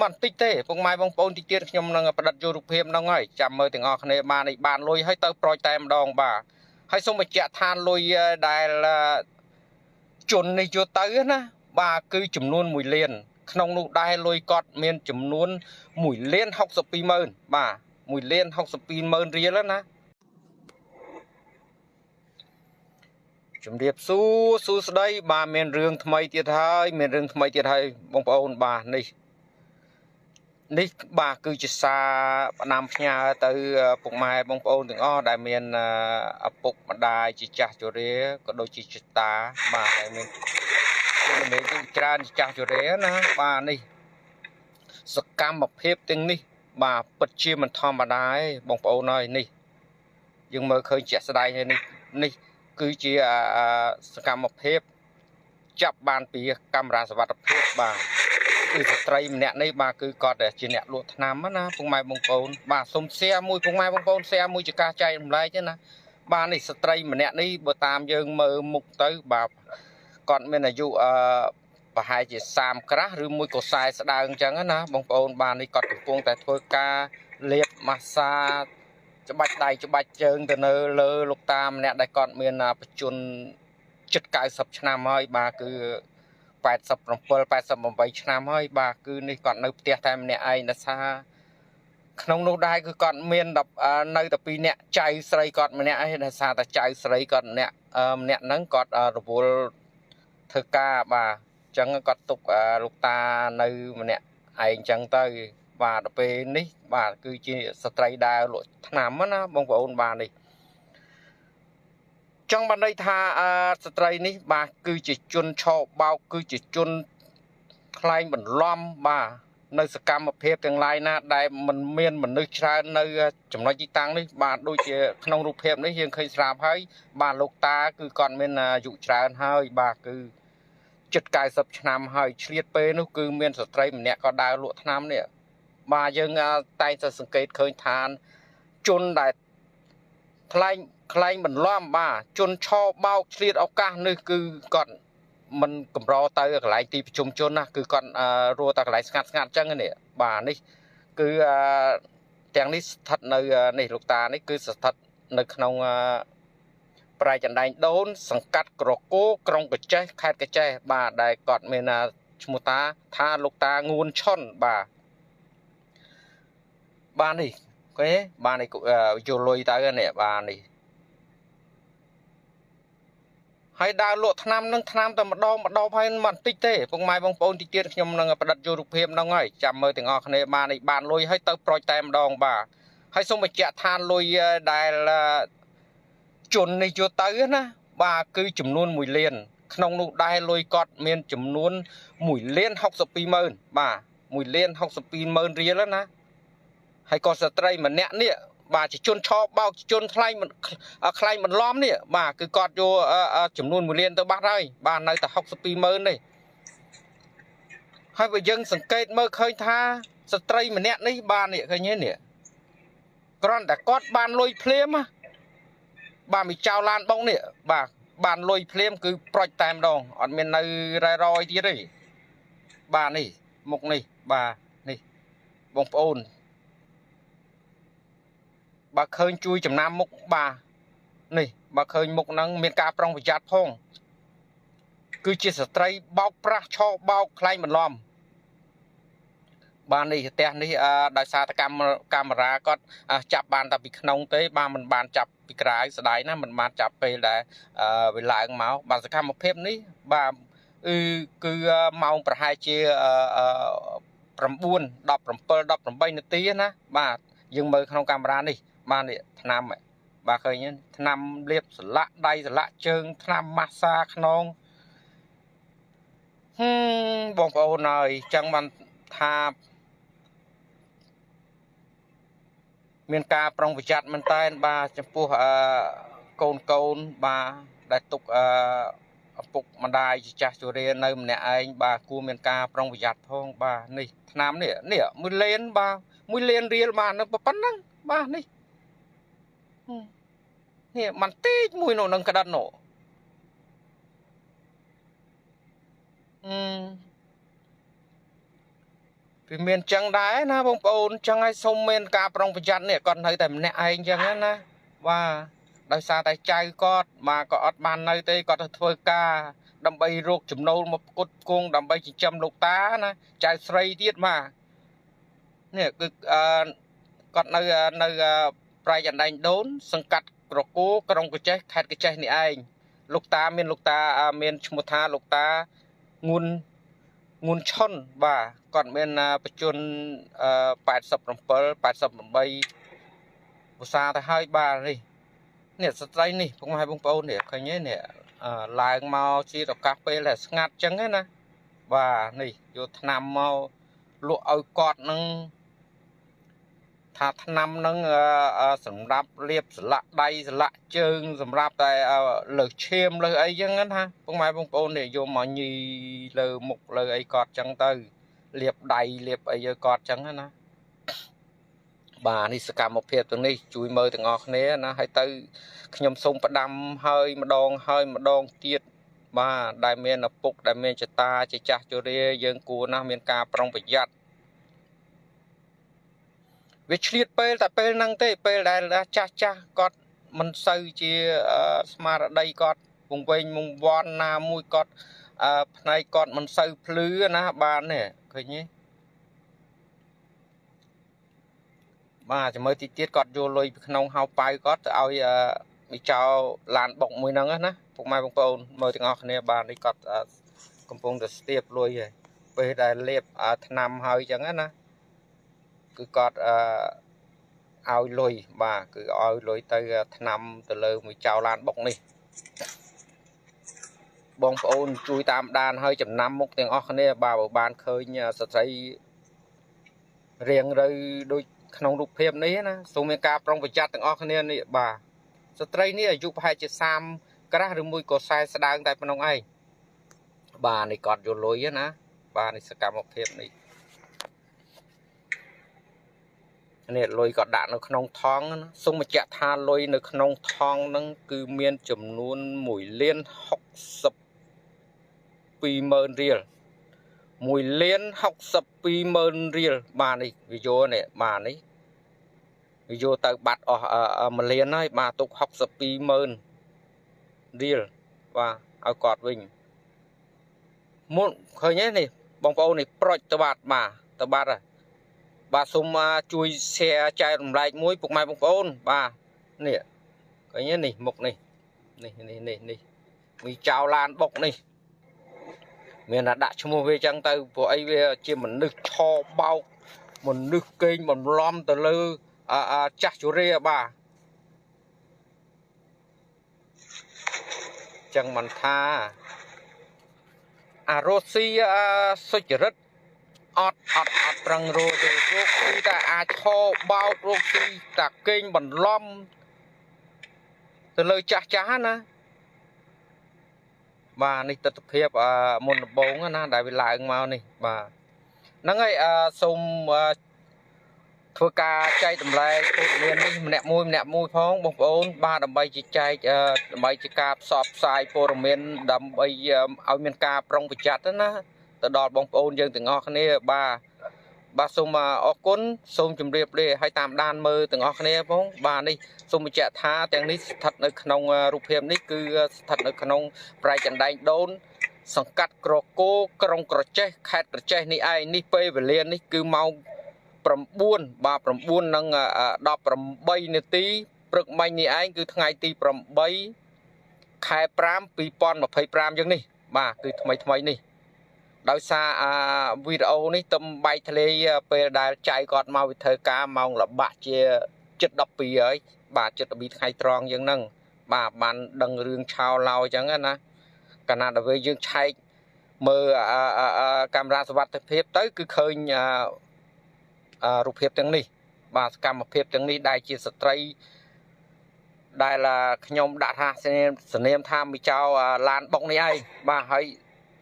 មិនតិចទេពុកម៉ែបងប្អូនតិចទៀតខ្ញុំនឹងផ្ដិតយករូបភាពហ្នឹងហើយចាំមើលទាំងអស់គ្នាបាននេះបានលុយហើយទៅប្រូចតែម្ដងបាទហើយសូមបញ្ជាក់ថាលុយដែលជននេះយកទៅណាបាទគឺចំនួន1លានក្នុងនោះដែរលុយគាត់មានចំនួន1លាន62ម៉ឺនបាទ1លាន62ម៉ឺនរៀលណាជំរាបសួរសួស្តីបាទមានរឿងថ្មីទៀតហើយមានរឿងថ្មីទៀតហើយបងប្អូនបាទនេះបាទគឺជាសារផ្ដាំផ្ញើទៅពុកម៉ែបងប្អូនទាំងអស់ដែលមានឪពុកម្ដាយជាចាស់ជរាក៏ដូចជាតាបាទដែលមានមានច្រើនជាចាស់ជរាណាបាទនេះសកម្មភាពទាំងនេះបាទពិតជាមិនធម្មតាទេបងប្អូនហើយនេះយើងមើលឃើញជាក់ស្ដែងហើយនេះគឺជាសកម្មភាពចាប់បានពីកាមេរ៉ាសុវត្ថិភាពបាទគឺស្ត្រីម្នាក់នេះបាទគឺគាត់ជាអ្នកលក់ថ្នាំណាពុកម៉ែបងប្អូនបាទសូម share មួយពុកម៉ែបងប្អូន share មួយជាការចែករំលែកទេណាបាទនេះស្ត្រីម្នាក់នេះបើតាមយើងមើលមុខទៅបាទគាត់មានអាយុប្រហែលជា30ក្រាស់ឬមួយក៏40ស្ដើងអញ្ចឹងណាបងប្អូនបាទនេះគាត់កំពុងតែធ្វើការលាបម៉ាស្សាច្បាច់ដៃច្បាច់ជើងទៅនៅលើលោកតាម្នាក់ដែលគាត់មានបច្ចុប្បន្នជិត90ឆ្នាំហើយបាទគឺ87 88ឆ្នាំហើយបាទគឺនេះគាត់នៅផ្ទះតែម្នាក់ឯងដោយសារក្នុងនោះដែរគឺគាត់មាននៅតែ2នាក់ចៅស្រីគាត់ម្នាក់ឯងដោយសារតែចៅស្រីគាត់ម្នាក់ហ្នឹងគាត់រវល់ធ្វើការបាទអញ្ចឹងគាត់ទុកលោកតានៅម្នាក់ឯងអញ្ចឹងទៅបាទដល់ពេលនេះបាទគឺជាស្ត្រីដែលលក់ថ្នាំណាបងប្អូនបាទនេះចង់បានន័យថាស្ត្រីនេះបាទគឺជាជនឆោបោកគឺជាជនក្លែងបន្លំបាទនៅសកម្មភាពទាំងឡាយណាដែលមិនមានមនុស្សច្រើននៅចំណុចទីតាំងនេះបាទដូចជាក្នុងរូបភាពនេះយើងឃើញស្រាប់ហើយបាទលោកតាគឺគាត់មានអាយុច្រើនហើយបាទគឺជិត90ឆ្នាំហើយឆ្លៀតពេលនោះគឺមានស្ត្រីម្នាក់ក៏ដើរលក់ថ្នាំនេះបាទយើងតែងតែសង្កេតឃើញថាជនដែលក្លែងបន្លំបាទជនឆោបោកឆ្លៀតឱកាសនេះគឺគាត់មិនកម្រទៅកន្លែងទីប្រជុំជនណាគឺគាត់រស់តែកន្លែងស្ងាត់ស្ងាត់អញ្ចឹងនេះបាទនេះគឺទាំងនេះស្ថិតនៅនេះលោកតានេះគឺស្ថិតនៅក្នុងប្រែចណ្ដែងដូនសង្កាត់ក្រគោក្រុងក្រចេះខេត្តក្រចេះបាទដែលគាត់មានឈ្មោះតាថាលោកតាងួនឈុនបាទបាទនេះគេបាទនេះយកលុយទៅនេះបាទនេះហើយដើរលក់ថ្នាំនឹងថ្នាំតែម្ដងម្ដងហើយមិនតិចទេពុកម៉ែបងប្អូនតិចទៀតខ្ញុំនឹងផ្ដិតយករូបភាពហ្នឹងហើយចាំមើលទាំងអស់គ្នាបាននេះបានលុយហើយទៅប្រូចតែម្ដងបាទហើយសូមបញ្ជាក់ថាលុយដែលជននេះយកទៅណាបាទគឺចំនួន1លានក្នុងនោះដែរលុយគាត់មានចំនួន1លាន62ម៉ឺនបាទ1លាន62ម៉ឺនរៀលណាហើយក៏ស្ត្រីម្នាក់នេះបាទជាជនឆោបោកជនក្លែងបន្លំនេះបាទគឺគាត់យកចំនួន1លានទៅបាត់ហើយបាទនៅតែ62ម៉ឺននេះហើយបើយើងសង្កេតមើលឃើញថាស្ត្រីម្នាក់នេះបាទនេះឃើញទេនេះគ្រាន់តែគាត់បានលុយភ្លាមបាទមីចៅឡានបងនេះបាទបានលុយភ្លាមគឺប្រូចតែម្ដងអត់មាននៅរ៉ែរយទៀតទេបាទនេះមុខនេះបាទនេះបងប្អូនបើឃើញជួយចំណាំមុខបាទនេះបើឃើញមុខហ្នឹងមានការប្រុងប្រយ័ត្នផងគឺជាស្ត្រីបោកប្រាស់ឆោបោកក្លែងបន្លំបាទនេះផ្ទះនេះដោយសារតែកាមេរ៉ាគាត់ចាប់បានតែពីក្នុងទេបាទមិនបានចាប់ពីក្រៅស្ដាយណាមិនបានចាប់ពេលដែលវាឡើងមកបាទសកម្មភាពនេះបាទគឺម៉ោងប្រហែលជា9 17 18នាទីណាបាទយើងមើលក្នុងកាមេរ៉ានេះបាទនេះថ្នាំបាទឃើញថ្នាំលាបសន្លាក់ដៃសន្លាក់ជើងថ្នាំម៉ាស្សាខ្នងបងប្អូនហើយចឹងបានថាមានការប្រុងប្រយ័ត្នមែនតើបាទចំពោះកូនបាទដែលទុកឪពុកម្ដាយជាចាស់ជរានៅម្នាក់ឯងបាទគួរមានការប្រុងប្រយ័ត្នផងបាទនេះថ្នាំនេះនេះ1លានបាទ1លានរៀលបាទនៅប៉ុណ្ណឹងបាទនេះនេះមិនតិចមួយនោះនឹងក្តិតនោះ វាមានចឹងដែរណាបងប្អូនចឹងហើយសូមមានការប្រុងប្រយ័ត្ននេះគាត់នៅតែម្នាក់ឯងចឹងណាបាទដោយសារតែចៅគាត់បាទក៏អត់បាននៅទេគាត់ទៅធ្វើការដើម្បីរកចំណូលមកផ្គត់ផ្គង់ដើម្បីចិញ្ចឹមលោកតាណាចៅស្រីទៀតបាទនេះគឺគាត់នៅប្រែកអណ្ដែងដូនសង្កាត់ក្រគោក្រុងក្រចេះខេត្តក្រចេះនេះឯងលោកតាមានលោកតាមានឈ្មោះថាលោកតាងួនឈុនបាទគាត់មានបជន87 88ឧស្សាហ៍ទៅហើយបាទនេះស្ត្រីនេះពុកម៉ែបងប្អូននេះឃើញទេនេះឡើងមកជាឱកាសពេលដែលស្ងាត់ចឹងណាបាទនេះយកថ្នាំមកលក់ឲ្យគាត់នឹងថាថ្នាំនឹងសម្រាប់លាបស្លាក់ដៃស្លាក់ជើងសម្រាប់តែលើសឈាមលើសអីចឹងណាពុកម៉ែបងប្អូននេះយកមកញីលើមុខលើអីគាត់ចឹងទៅលាបដៃលាបអីឲ្យគាត់ចឹងណាបាទនេះសកម្មភាពទាំងនេះជួយមើលទាំងអស់គ្នាណាហើយទៅខ្ញុំសូមផ្ដាំហើយម្ដងហើយម្ដងទៀតបាទដែលមានឪពុកដែលមានចតាជាចាស់ជរាយើងគួរណាស់មានការប្រុងប្រយ័ត្នវាឆ្លៀតពេលតែពេលហ្នឹងទេពេលដែលចាស់ចាស់គាត់មិនសូវជាស្មារតីគាត់វង្វេងវង្វាន់ណាមួយគាត់ផ្នែកគាត់មិនសូវភ្លឺណាបាទនេះឃើញទេបាទចាំមើលទីទៀតគាត់យកលុយពីក្នុងហៅប៉ៅគាត់ទៅឲ្យមីចៅឡានបុកមួយហ្នឹងណាពុកម៉ែបងប្អូនមើលទាំងអស់គ្នាបាទនេះគាត់កំពុងតែស្ទាបលុយហើយពេលដែលលាបថ្នាំហើយចឹងណាគឺគាត់ឲ្យលុយបាទគឺឲ្យលុយទៅថ្នាំទៅលើមួយចៅឡានបុកនេះបងប្អូនជួយតាមដានហើយចំណាំមុខទាំងអស់គ្នាបាទបើបានឃើញស្ត្រីរៀងទៅដូចក្នុងរូបភាពនេះណាសូមមានការប្រុងប្រយ័ត្នទាំងអស់គ្នានេះបាទស្ត្រីនេះអាយុប្រហែលជា30ក្រាស់ឬមួយក៏40ស្ដើងតែប៉ុណ្ណឹងឯងបាទនេះគាត់យកលុយណាបាទនេះសកម្មភាពនេះនេះលុយក៏ដាក់នៅក្នុងថងណាសូមបញ្ជាក់ថាលុយនៅក្នុងថងហ្នឹងគឺមានចំនួន1,620,000រៀល1,620,000រៀលបាទនេះវាយកនេះបាទនេះវាយកទៅបាត់អស់1លានហើយបាទទុក620,000រៀលបាទឲ្យគាត់វិញមុនឃើញទេនេះបងប្អូននេះប្រុចទៅបាត់បាទទៅបាត់ហើយបាទសូមជួយ share ចែករំលែកមួយពុកម៉ែបងប្អូនបាទនេះឃើញទេនេះមុខនេះនេះនេះនេះនេះមីចៅឡានបុកនេះមានតែដាក់ឈ្មោះវាចឹងទៅព្រោះអីវាជាមនុស្សឆបោកមនុស្សកេងបន្លំទៅលើចាស់ជរាបាទចឹងមិនថាអារ៉ូស៊ីសុចរិតអត់ប្រឹងរោទេរោគស៊ីតែអាចឆបោករោគស៊ីតែកេងបន្លំទៅលើចាស់ចាស់ណាបាទនេះទិដ្ឋភាពមុនដំបូងណាដែលវាឡើងមកនេះបាទហ្នឹងហើយសូមធ្វើការចែកតម្លែងព័ត៌មាននេះម្នាក់មួយម្នាក់មួយផងបងប្អូនបាទដើម្បីជាចែកដើម្បីជាការផ្សព្វផ្សាយព័ត៌មានដើម្បីឲ្យមានការប្រុងប្រយ័ត្នណាទៅដល់បងប្អូនយើងទាំងអស់គ្នាបាទបាទសូមអរគុណសូមជម្រាបលាហើយតាមដានមើលទាំងអស់គ្នាផងបាទនេះសូមបញ្ជាក់ថាទាំងនេះស្ថិតនៅក្នុងរូបភាពនេះគឺស្ថិតនៅក្នុងប្រែកណ្ដែងដូនសង្កាត់ក្រគោក្រុងក្រចេះខេត្តក្រចេះនេះឯងនេះពេលវេលានេះគឺម៉ោង9បាទ9:18នាទីព្រឹកមិញនេះឯងគឺថ្ងៃទី8ខែ5 2025យ៉ាងនេះបាទគឺថ្មីថ្មីនេះដោយសារវីដេអូនេះទំបែកធ្លាយពេលដែលចៅគាត់មកវិធ្វើការម៉ោងល្បាក់ជា7:12ហើយបាទ7:12ថ្ងៃត្រង់យ៉ាងហ្នឹងបាទបានដឹងរឿងឆោឡោអញ្ចឹងណាកាលណាដល់ពេលយើងឆែកមើលកាមេរ៉ាសុវត្ថិភាពទៅគឺឃើញរូបភាពទាំងនេះបាទសកម្មភាពទាំងនេះដែលជាស្ត្រីដែលខ្ញុំដាក់ថាសនាមថាមីចៅឡានបុកនេះឯងបាទហើយ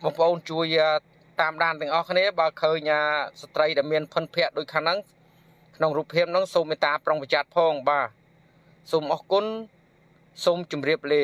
បងប្អូនជួយតាមដានទាំងអស់គ្នាបើឃើញស្ត្រីដែលមានភិនភៈដូចខាងហ្នឹងក្នុងរូបភាពហ្នឹងសូមមេត្តាប្រុងប្រយ័ត្នផងបាទសូមអរគុណសូមជម្រាបលា